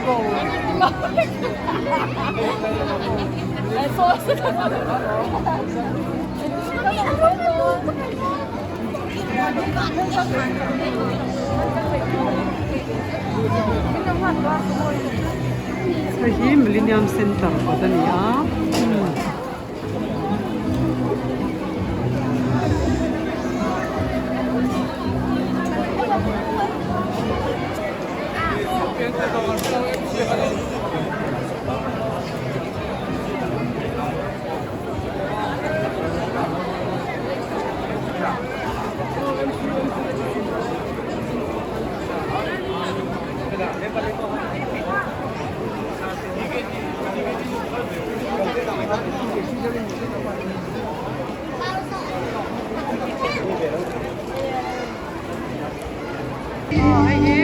Go. Hei hi Millennium Centre kawt a ni a. Aw hei hi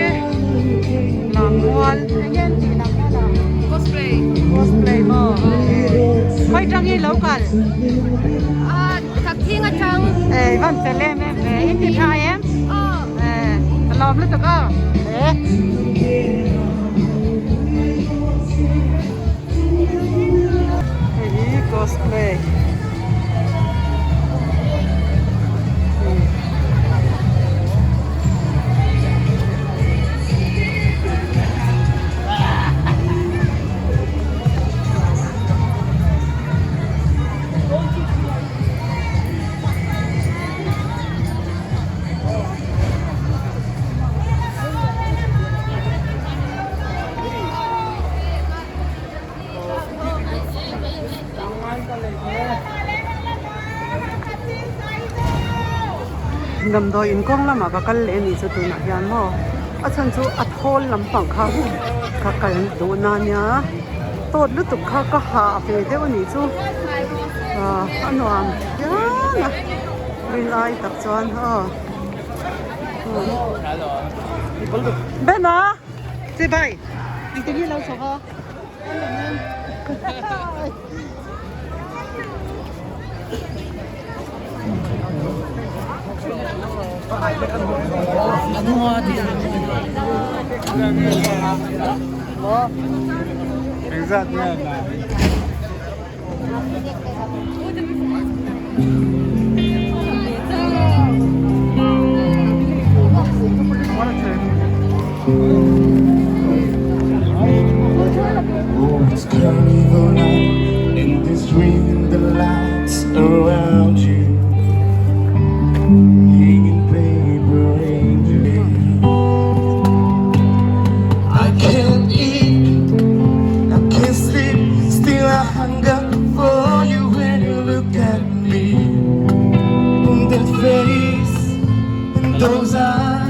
Lammual eng nge an tih Lammual ah Cosplay cosplay maw khawi tang hi lo kal ah thakthing atang eh van fel em em ve in ti tha em aw eh ka lawm lutuk aw eh. Hei hi cosplay. Damdawi inkawng lamah ka kal leh a nih chu tunah hian maw a chhan chu a thawl lampang kha ka kal duh na nia tawt lutuk kha ka hah ve deuh a nih chu ah a nuam phian a rinai tak chuan aw Ben a chibai engtin nge lo chho a. Oh, it's carnival night in this dream and the lights around you. Hanging paper angel. I can't eat, I can't sleep, still I hunger for you when you look at me. And that face and those eyes.